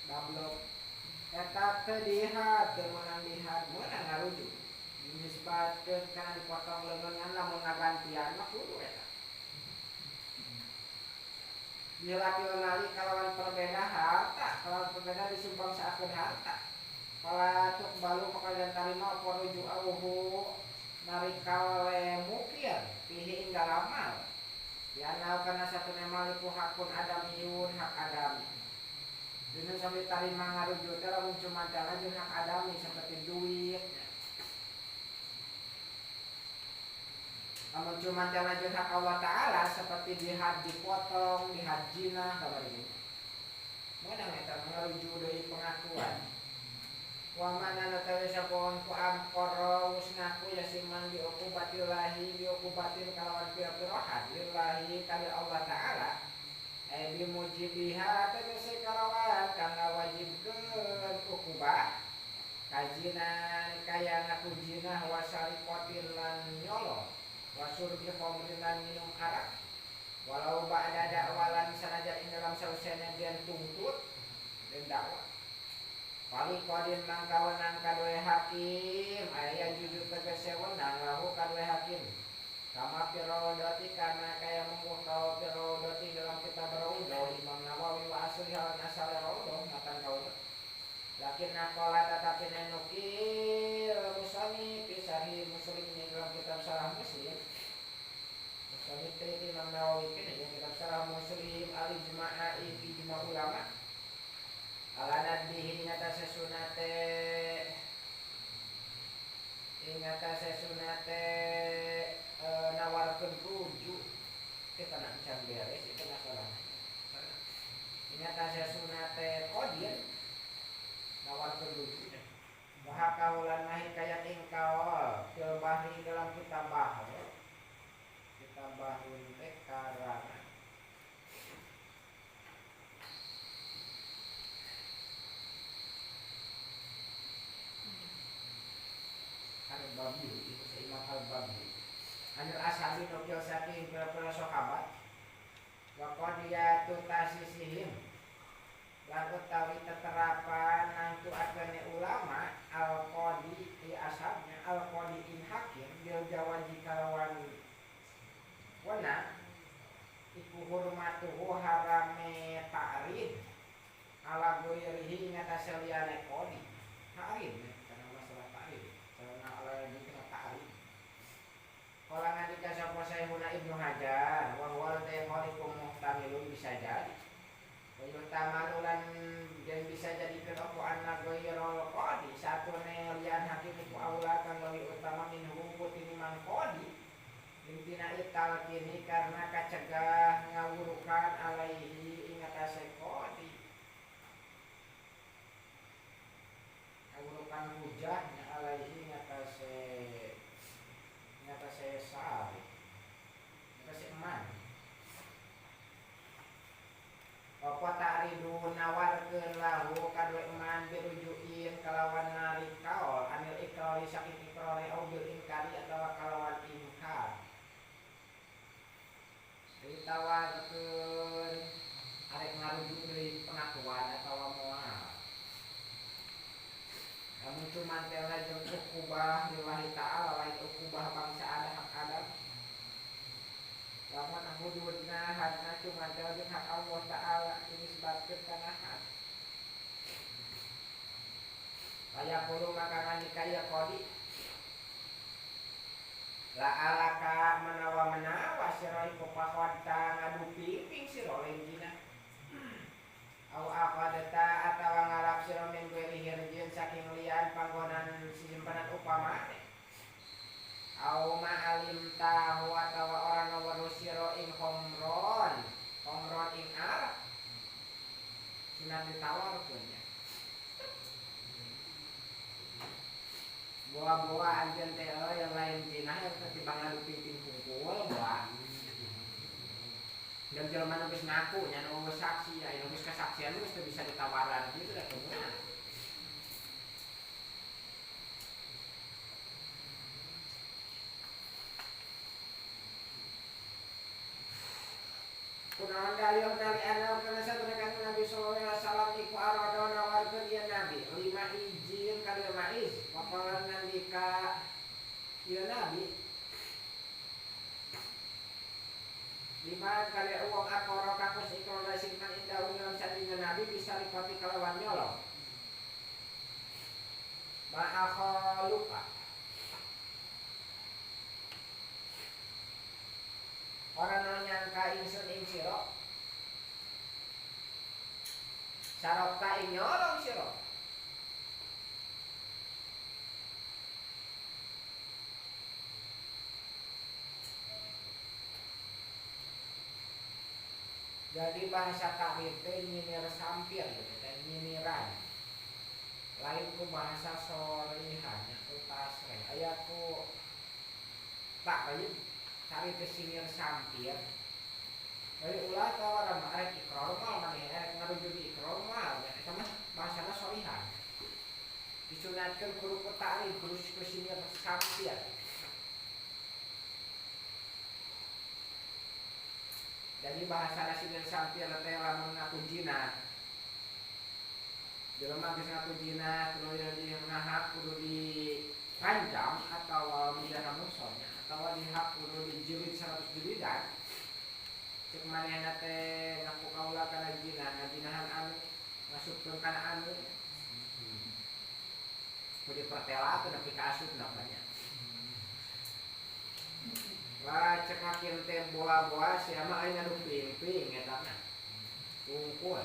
dablok eta teu dihad teu meunang dihad meunang ngarujuk dinisbatkeun kana dipotong leungeun ngan lamun ngagantian mah kudu eta. Bilakil mali kalawan perbeda harta, kalawan perbeda disumbangsakeun harta. Fala tuqbalu maka den tarima apa ruju'uhu narik kawale mukir fihi ing dalam mal. Dianau kana satuna mal iku hakun adamiyun hak adami. Dinu sampe tarima ngarujuk teh lamun cumantana jeung hak adami seperti duit. Lamun cumantana jeung hak Allah Ta'ala seperti dihad dipotong, dihad jinah kabar ini. Menang eta ngarujuk deui pengakuan. Wa mana natawi sapoon ku amqara wis ngaku ya siman bi uqubatillahi bi uqubatin kalawan pira-pira had Mujibiha tegese kalawan kang ngawajibkeun ukubah kajinan kaya ngaku jinah wasariqatin lan nyolong wasurbi khamrin lan minum arak walau ba'da dakwalan sanajan ing dalam sausena den tuntut den dakwa wali qadin mangka wenang kaduwe hakim aya jujur tegese wenang lahu kaduwe hakim kama firraudati kana kaya mungguh kau firraudati dalam kitab Raudhah Imam Nawawi wa asliha lan asale Raudhah matan Raudhah lakin naqala tetapi nukil musani fi sahih Muslim ing dalam kitab Syarah Muslim musani teh Imam Nawawi kene ing kitab Syarah Muslim al ijma'a ijma ulama ala nadbihi ing atase sunate nawarkeun rujuk kita nak can beres itu masalahnya. Ini atase sunate qadir nawarkeun rujuk. Wa kaulan hikayat ing kaol fil bahri dalam kitab Bahr. Kitab Bahrun teh karangan Al-Babi itu Imam Al-Babi anil ashabi nukil saking pira-pira sahabat wa qadiyatu tasisihim lan utawi teterapan nangtuatane ulama al-qadi di ashabnya al-qadi in hakim bil jawazi kalawan wenang iku hurmatuhu harame ta'rid ala ghairihi ing atase liyane qadi ta'rid karena masalah ta'rid karena ala dikena ta'rid. Kala ngadika sapa Syekhuna Ibnu Hajar wa huwa ta'khaliqu muhtamilun bisa jadi. Wa yuhtamalu lan den bisa jadikeun apa anna ghairul qadi satune liyan hakim iku aula kang leuwih utama minhu tinimbang qadi. Intina italkini karena kacegah ngawurukan alaihi ing atase qadi. Ngawurukan hujahnya alaihi ing atase saya sari, atase eman. Apa ta'ridu nawarkeun lahu kadue eman birujuin kalawan narik kaol anil ikrari saking ikrari au bil inkari atawa kalawan inkar. Ditawarkeun arek ngarujuk deui pengakuan atawa moal. Namun cuman tela jeung ukubah lillahi ta'ala lain ukubah bangsa ada hak adam. Lamun hududna hadna cuman tela jeung hak Allah ta'ala dinisbatkeun kana had. Fayaqulu maka ngandika ya qadi la alaka menawa-menawa sira iku pakhadta ngadu piping sira lain dina. Au aqadata atawa ngalap sira min ghairi hirjin saking liyan panggonan sisimpenan upamane. Au ma alim tahu atawa ora weruh sira ing khomron, khomron ing arak. Sunat ditawarkeun nya. Boa-boa anjeun teh yang lain jinah yang ketimbang ngadu piping hungkul boa. Dan jelema nu geus ngaku nya nu geus saksi, aya nu geus kesaksian geus teu bisa ditawaran kitu da kumaha. Kunaon dalil nali ana kana satuna kanjeng Nabi sallallahu alaihi wasallam iku arada nawarkeun ieu Nabi lima izin ka lima iz papalan nandika ieu Nabi lima kali uang akoro kakus ikro sing man indahu dalam sandingan Nabi bisa ripati kalawan nyolong ma'akhaluka orang nyangka ingsun ing sira sarokta ing nyolong sira Jadi bahasa takwil teh nyinir sampir gitu dan nyiniran. Lain ku bahasa sorihan, ku tasreh. Aya ku takwil cari teh sinir sampir. Dari ulah tawa mah arek ikrar mah maneh arek ngarujuk di ikrar mah eta mah bahasana shorihan. Disunatkeun kudu ku ta'rif kudu ku sinir sampir. Jadi bahasana sinir sampir teh lamun ngaku zina. Jelema geus ngaku zina tuluy di ngahak kudu dipanjang atawa mijana musonnya atawa dihak kudu dijilid 100 jilidan. Cek manehna teh ngaku kaula kana zina, ngajinahan anu ngasupkeun kana anu. Kudu dipertelakeun nepi ka asupna banyak. Wah, cek hakim teh bola-bola sia mah aing anu ping-ping eta mah. Unggul.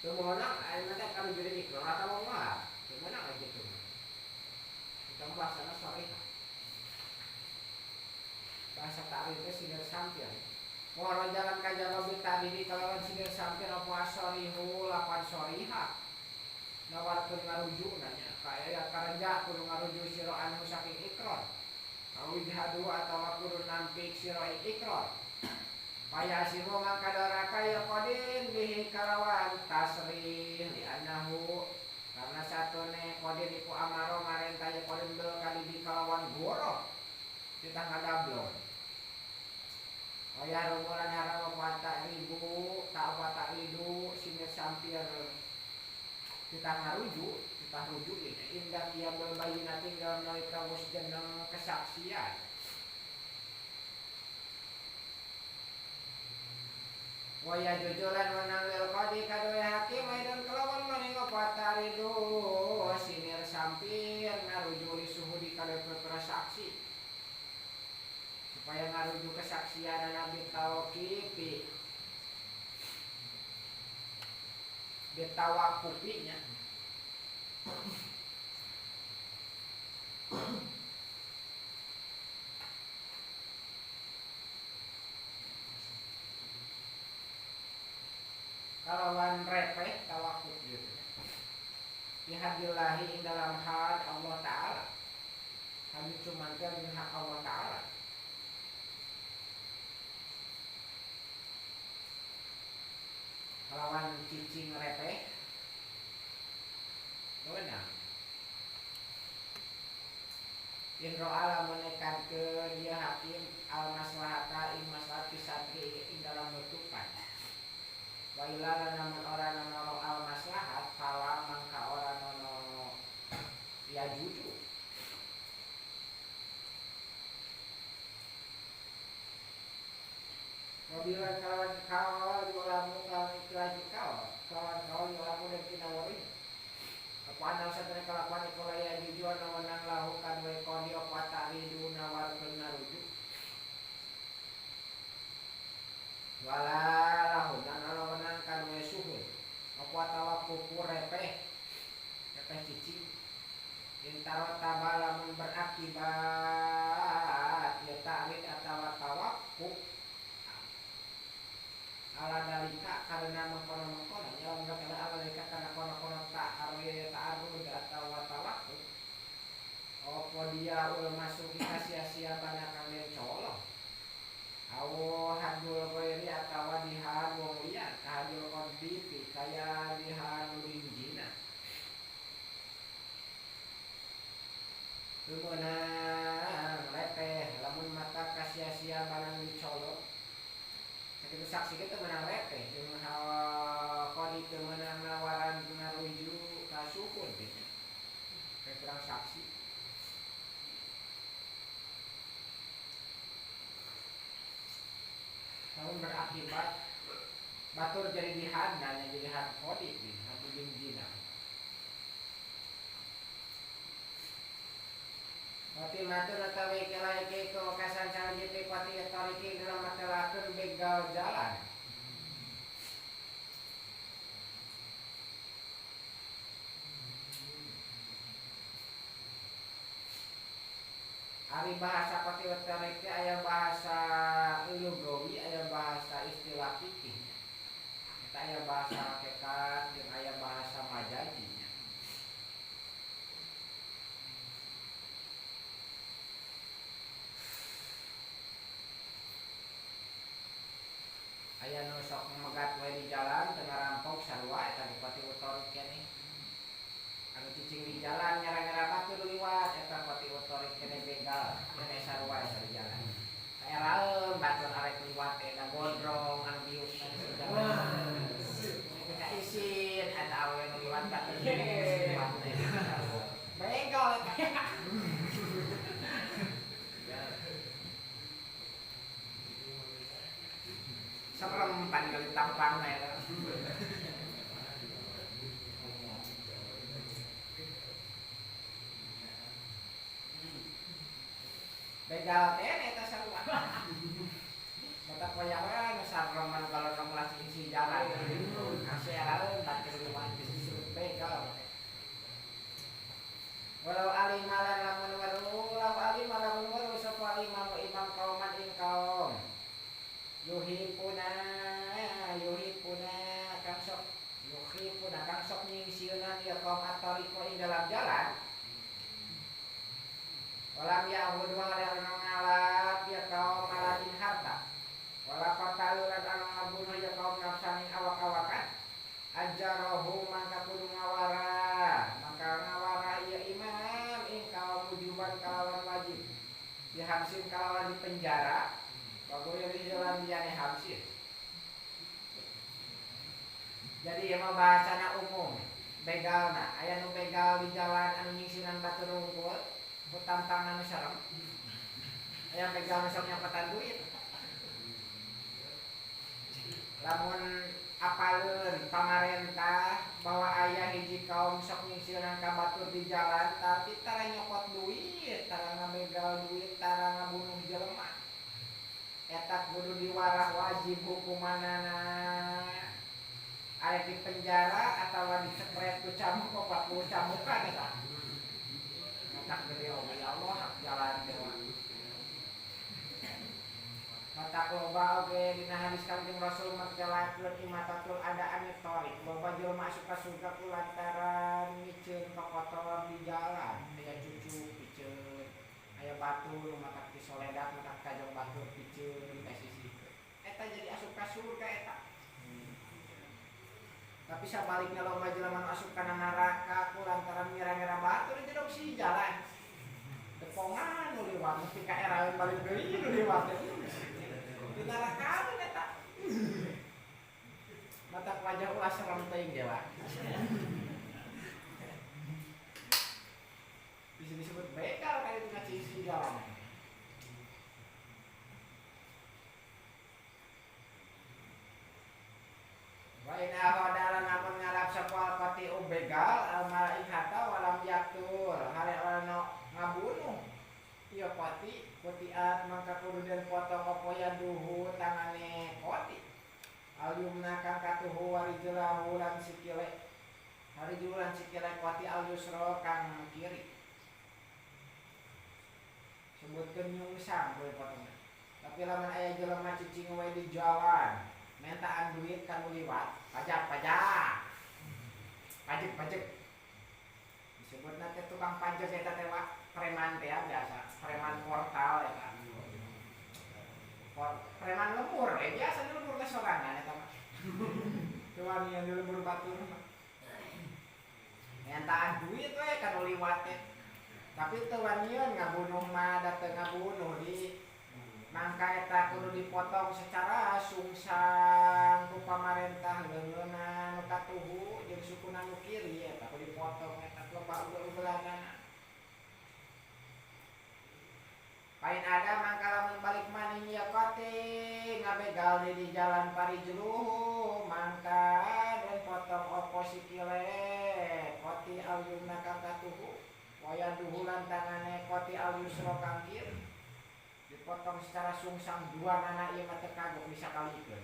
Teu meunang aing mah teh kalau jadi ikrar atawa moal. Teu meunang aing kitu. Kita bahasana sharihah. Bahasa ta'rif teh sinir sampir. Muara jalan kajaba bitarihi kalawan sinir sampir apa asarihu lapan sharihah. Nawarkeun ngarujuk nanya kaya kareja kudu ngarujuk sira anu saking ikrar. Awidhadu atawa kudu nampik sira ikrar. Payasimu mangka doraka ya qadin bihi kalawan tasrih li annahu karena satune qadin iku amaro marentah ya qadin bil kalibi kalawan goro kita ngadablon. Waya rumulan haram apa tak ribu tak apa tak ridu sinir sampir kita ngarujuk kita rujuk ini indah kia berbayinati dalam nalika wis jeneng kesaksian. Waya jujuran wenang lil qadi kadoe hakim aidan kelawan maning apa taridu sinir sampir ngarujuk li suhudi kadoe perkara saksi supaya ngarujuk kesaksian Nabi tauqifi bitawakufinya. Kalawan repeh tawakuf gitu. Bihadillahi ing dalam hal Allah Ta'ala. Kami cumankan dengan hak Allah Ta'ala. Kalawan cicing repeh benar. Indro ala menekan ke dia hakim al maslahata ing maslahat fisatri ing dalam nutupan. Wa ila namun ora nono al maslahat fala mangka ora nono ya juju. Wabilan kalawan kawal diulamu kang ikhlas kawal kalawan kawal diulamu dan kinawari. Apa ana satene kalakuan iku laya jujur wenang lahu kan we qadi apa taridu nawarkeun ngarujuk. Wala lahu dan ana wenang kan we suhud. Apa tawakkufu repeh repeh cicing. Intaro tabalamun berakibat ya ta'rid atawa tawakkuf ala dalika karena mengkono-mengkono nyawa mereka ala dalika karena kono-kono ta'arud atau tawakkuf opo dia ul masuk sia-sia banyak kalian colong awo hadul ghairi atawa dihan wong liya hadul qadifi kaya dihan rinjina lumunang repeh lamun mata kasia-sia barang dicolok. Itu saksi kita menang repeh jeung hawa qadi teu meunang nawaran ngarujuk ka suhun gitu. Kayak kurang saksi. Lamun berakibat batur jadi dihadna jadi had qadi had jeung zina. Wati matur atawi kelaike kewakasan sawiji pati tariki dalam matelakeun begal jalan. Ari bahasa pati tariki aya bahasa lugawi, aya bahasa istilah fikih. Eta aya bahasa hakikat jeung aya bahasa majazi. Liwat batur liwat teh. Begal eta. Serem pan kali tampangna eta. Begal teh eta sarua. Mata poyaran nu sarem anu kalau nu si jalan. Aseraeun batur liwat bisa disebut begal. Walau alimalan lamun waru, law alima lamun waru sapa imamu imam kauman ing kaum. Yuhibuna kang sok yuhibuna kang sok nyingsieunan ieu kaum at-tariqo ing dalam jalan. Walam ya'budu hale anu ngalap ieu kaum malain harta. Wala qatalu lan anu ngabunuh ieu kaum nafsan ing awak-awakan. Ajarahu mangka kudu ngawara, mangka ngawara ieu imam ing kaum wujuban kalawan wajib. Dihabsin kalawan di penjara. Bagus di jalan liyane habsin. Jadi ieu mah bahasana umum. Begalna aya nu begal di jalan anu nyingsinan batur rungkul, ku tampang anu serem. Aya begal nu sok nyokotan duit. Lamun apaleun pamarentah bahwa aya hiji kaum sok nyingsieunan ka batur di jalan tapi tara nyokot duit, tara ngabegal duit, tara ngabunuh jelema. Eta kudu diwarah wajib hukumanana. Aya di penjara atawa dicepret ku cambuk 40 cambukan eta. Matak gede oge ya Allah hak jalan dewa. Matak loba oge dina hadis Kangjeng Rasul marjalakeun imatatul ada anit thoriq. Loba jelema asup ka surga ku lantaran miceun kokotor di jalan, aya cucu piceun, aya batu nu matak disoledat matak kajong batur piceun ka sisihkeun. Eta jadi asup ka surga eta. Tapi sabalikna loba jelema nu asup kana neraka ku lantaran ngira-ngira batur jedog si jalan. Tepongan nu liwat nepi ka eraeun balik deui nu liwat teh. Di neraka eta. Matak wajah ulah serem teuing ge wa. Bisa disebut begal kali itu ngacisi jalan. Wa in ahadala namun ngalap sapa al-qati'u begal al-mala'i hatta walam yaktur hale ono ngabunuh ieu qati qati'at mangka kudu den potong apa yaduhu tangane qati al-yumna kang katuhu warijlahu lan sikile harijul lan sikile qati al-yusra kang kiri sebutkeun nyungsang kuwi potongna. Tapi lamun aya jelema cicing we di jalan mentaan duit kan liwat pajak pajak pajak pajak disebutna teh tukang pajak eta teh preman teh biasa preman portal eta preman lemur biasa lemur teh sorangan eta mah cuman yang di lemur batur mah mentaan duit we kan liwat teh. Tapi teu wanian ngabunuh mah da teu ngabunuh di mangka eta kudu dipotong secara sungsang ku pamarentah leungeunna nu katuhu jeung sukuna nu kiri eta kudu dipotong eta loba ugal-ugalanana. Pain ada mangka lamun balik maning ieu qati ngabegal di jalan parijluhu mangka den potong opo sikile qati al-yumna kang katuhu waya duhulan tangane qati al-yusra kang kiri dipotong secara sungsang dua nana ieu mah teu kagok bisa kalikeun.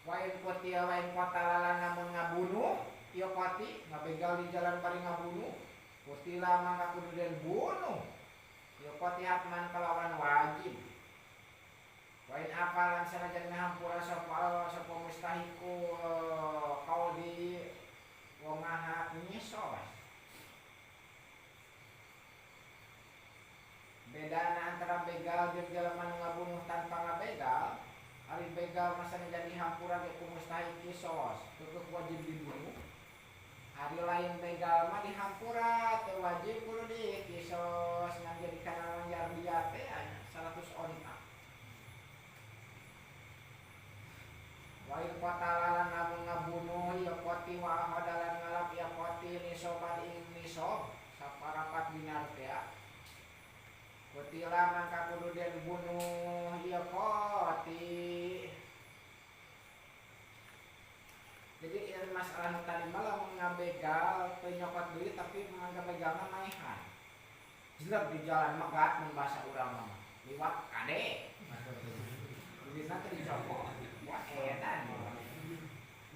Wa in qati'a wa in qatala lamun ngabunuh ieu qati ngabegal di jalan bari ngabunuh qutila mangka kudu den bunuh ieu qati hatman kalawan wajib. Wa in afalan sanajan ngahampura sapa sapa mustahiku qaudi wong ngahak nyisos. Bedana antara begal jeung jelema nu ngabunuh tanpa ngabegal, ari begal mah sanajan dihampura ge ku mustahik kisos, tetep wajib dibunuh. Ari lain begal mah dihampura teu wajib kudu dikisos ngan jadi kana langgar dia teh 100 onta. Wa in qatala lan lamun ngabunuh ieu qati wa hadalan ngalap ieu qati nisoban ing nisob saparapat dinar teh. Kutila mangka kudu den bunuh ieu qati. Jadi ieu masalah nu tadi mah lamun ngabegal teu nyokot duit tapi mangga begalna maehan. Jelek di jalan megat mun bahasa urang mah. Liwat kade. Duitna teh dicopot. Wah edan.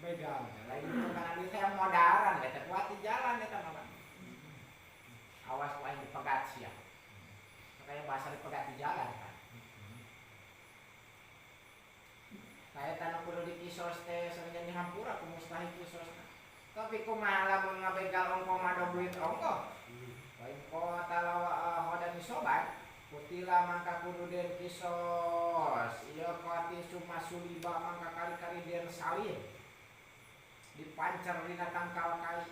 Begal. Lain tukang duit teh modaran eta kuat di jalan eta mah. Awas ku aing dipegat sia. Kayak bahasa dipegat di jalan kan. Kaya tanah kudu dikisos teh sanajan dihampura ku mustahil kisosna. Tapi kumaha lamun ngabegal ongko mah duit ongko. Wa in qatala wa hodan sobat kutila mangka kudu den kisos. Ieu qati summa suliba mangka kari-kari den salib. Dipancer dina tangkal kai.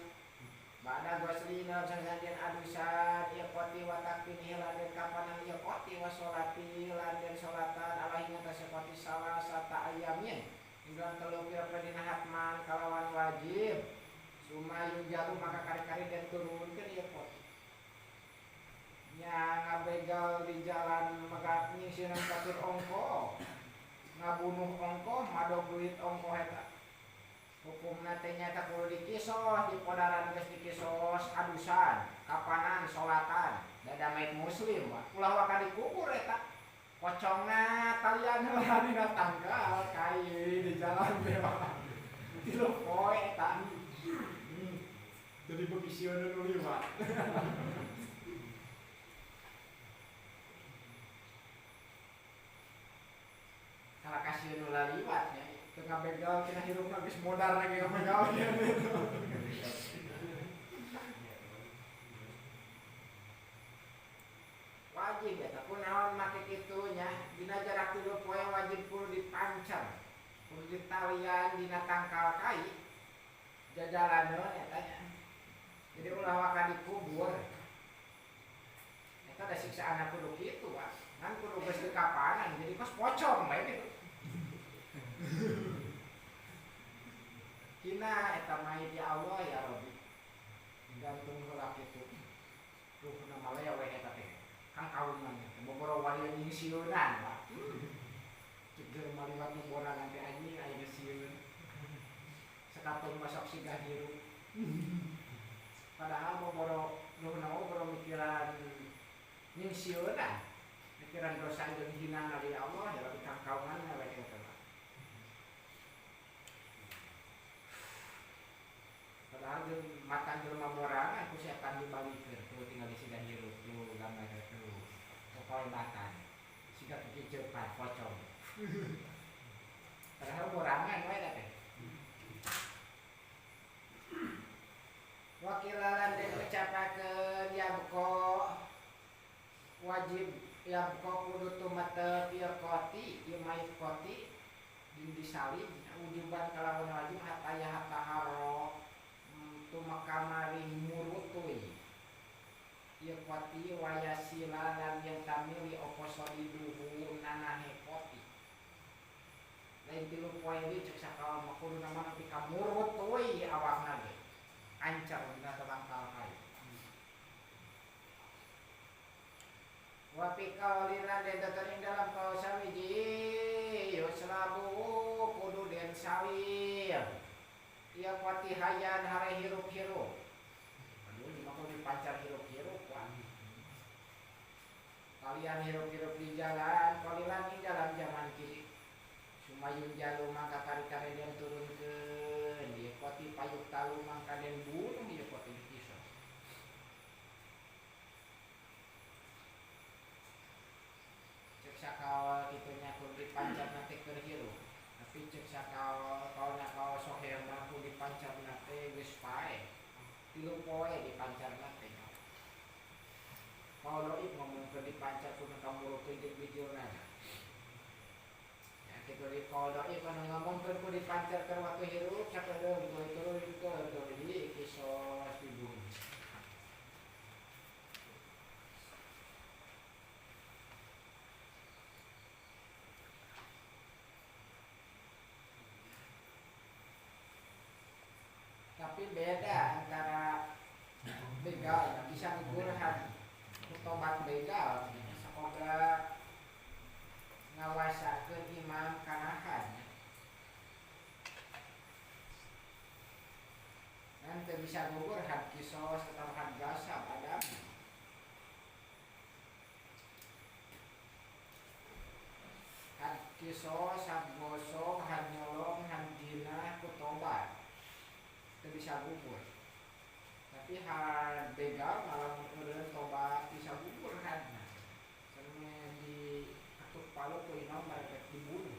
Bada goslina sanajan adusan ieu qati wa takfinihi lan den kapanan ieu qati wa sholati lan den sholatan alaihi atas qati salah sata ayamin. Hingga telu pira-pira dina hatman kalawan wajib. Suma yujalu maka kari-kari den turunkeun ieu qati. Nya ngabegal di jalan megat nyisinan batur ongko. Ngabunuh ongko madog duit ongko eta. Hukumna teh nyata kudu dikisos, di podaran geus dikisos adusan, kapanan solatan, dada mait muslim wah. Ulah waka dikubur eta. Pocongna talian heula dina tangkal kai di jalan teh wah. Tilu poe eta. Jadi beukisieun nu liwat. Salah kasieun nu laliwat nya. Tengah begal kena hirupna geus modar lagi ngabegal gitu. Wajib eta kunaon make kitu nya dina jarak 3 poe wajib kudu dipancer. Kudu ditalian dina tangkal kai. Jajalaneun eta nya. Jadi ulah waka dikubur. Eta da siksaanna kudu kitu, Pak. Ngan kudu geus dikapanan jadi kos pocong bae gitu. Kina eta mah ya Allah ya Rabbi. Gantung heula kitu. Ruhna malewe eta teh. Kang kaunan teh boboro wali nyingsieunan, Pak. Cek jelema liwat nu borangan teh anjing aya geus sieun. Sekapeung masok siga hirup. Padahal boboro ruhna boboro mikiran nyingsieunan. Mikiran dosa jeung hina di Allah ya Rabbi kang kaunan we eta. Padahal mata jelema borangan ku setan dibalikeun tuh tinggal disiga hirup tuh gambar tuh kekolebatan siga kekiceupan pocong. Padahal borangan we eta teh. Wakilalan den ucapakeun yabqa wajib yabqa kudu tumetep ieu qati ieu mayit qati din disalib wujuban kalawan wajib hatta ya hatta haro tumakamari murutui ieu qati wayasila lan yang tamili opo saliduhu nanahe qati lain tilu poe deui cek sakawa mah kudu nama nepi ka murutui awakna ge ancar dina tangkal kai. Wa fi qaulina den tetep ing dalam kaul sawiji yuslabu kudu den sawir ieu qati hayan hare hirup-hirup. Aduh mah kudu dipancar hirup-hirup wah. Kalian hirup-hirup di jalan, kalian di dalam zaman kini. Sumayun jalu mangka kari-kari den turunkeun ieu qati payuk talu mangka den bunuh ieu qati dikisos. Cek sakaol kitu nya kudu dipancarna teh keur hirup. Tapi cek sakaol kaolna kaol sohir mah kudu dipancarna teh geus paeh. 3 poe dipancarna teh. Kaol doib ngomong keur dipancar kudu ka mulut jeung bijilna. Ya kitu di kaol doib anu ngomongkeun kudu dipancar keur waktu hirup sakedeung tuluy turunkeun tuluy dikisos dibunuh. teu bisa gugur had kisos atau had gasab adam. Had kisos, had gosok, had nyolong, had jinah ku tobat teu bisa gugur. Tapi had begal malah meureun tobat bisa gugur hadna. Sampe di ketuk palu ku imam mereka dibunuh.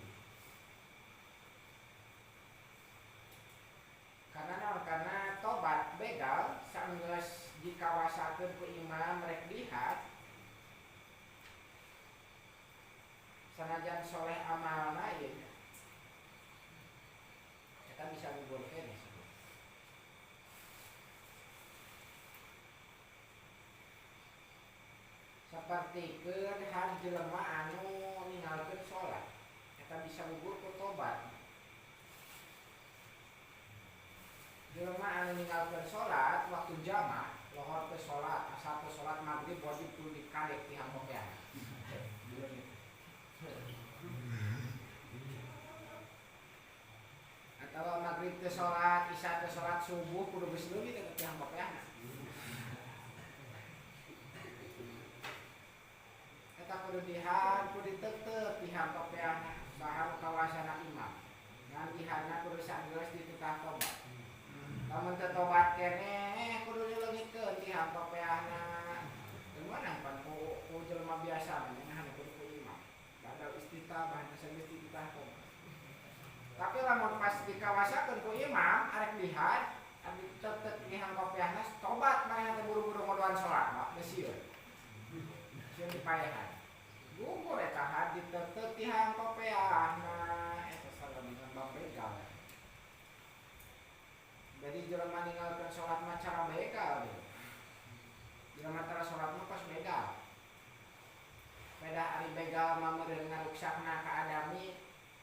Karena naon? Karena tobat begal sanggeus dikawasakeun ku imam rek dihad sanajan soleh amalna ieu eta bisa gugur keneh. Sapertikeun had jelema anu ninggalkeun salat eta bisa gugur ku tobat. Jelema anu ninggalkeun salat waktu jamak lohor ke salat asal ke salat maghrib wajib kudu dikadek ti hangkopean. Atawa maghrib teu salat, isya teu salat, subuh kudu geus leungit eta ti hangkopean. Eta kudu dihad, kudu ditetep ti hangkopean saha kawasana imam. Ngan dihadna kudu sanggeus dititah tobat. Lamun teu tobat keneh kudu dileungitkeun ti hangkopeana. Teu meunang pan ku jelema biasa mah nyahan kudu ku imam. Badal istitabah sanggeus dititah tobat. Tapi lamun pas dikawasakeun ku imam arek dihad, abdi tetep di hangkopeana tobat manehna teh buru-buru ngodoan salat mah geus sieun. Sieun dipaehan. Gugur eta had ditetep di hangkopeana eta salah bab begal. Jadi jelema ninggalkeun salat mah cara begal deui. Jelema tara salat mah pas begal. Beda ari begal mah meureun ngaruksakna ka adami,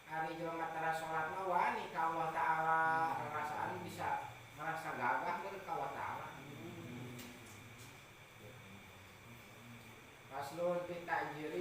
ari jelema tara salat mah wani ka Allah Ta'ala, rarasaan bisa merasa gagah meureun ka Allah Ta'ala. Faslun fi ta'jiri